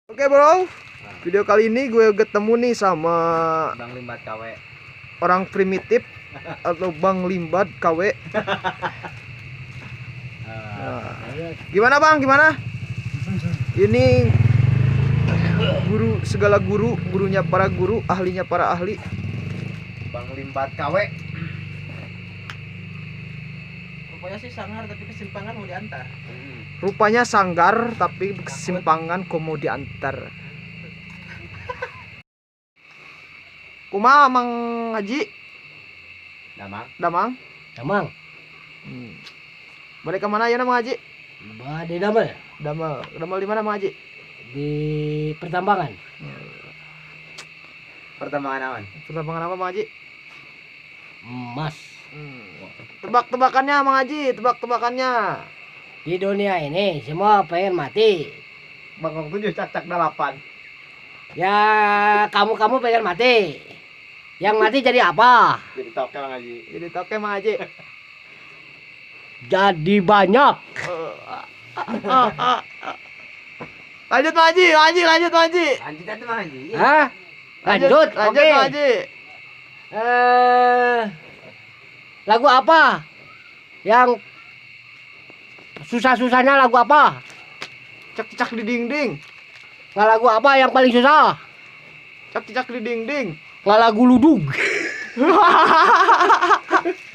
Oke bro, video kali ini gue ketemu nih sama Bang Limbat KW. Orang primitif atau Bang Limbad KW. Nah, gimana, Bang? Gimana? Ini guru segala guru, gurunya para guru, ahlinya para ahli. Bang Limbat KW. Rupanya sih sangar, tapi kesimpangan mau diantar. Rupanya sanggar, tapi kesimpangan komo diantar. Kumaha, Mang Haji? Damang. Damang? Damang. Balik ke mana ya, Mang Haji? Bade damel. Damel. Damel di mana, Mang Haji? Di pertambangan. Pertambangan awan. Pertambangan apa, Mang Haji? Emas. Tebak-tebakannya, Mang Haji, tebak-tebakannya. Di dunia ini semua pengen mati. Bangkok 7 cak-cak 8. Ya, kamu-kamu pengen mati. Yang mati jadi apa? Jadi toke, Bang Haji. Jadi toke, Mang Haji. Jadi banyak. Lanjut, Mang Haji, Mang Haji, lanjut, Mang Haji. Lanjut aja, Bang Haji. Hah? Lanjut, Lanjut, oke. Mang Haji. Lagu apa? Yang susah-susahnya lagu apa? Cak-cak di dinding. Nggak, lagu apa yang paling susah? Cak-cak di dinding. Nggak, lagu ludug.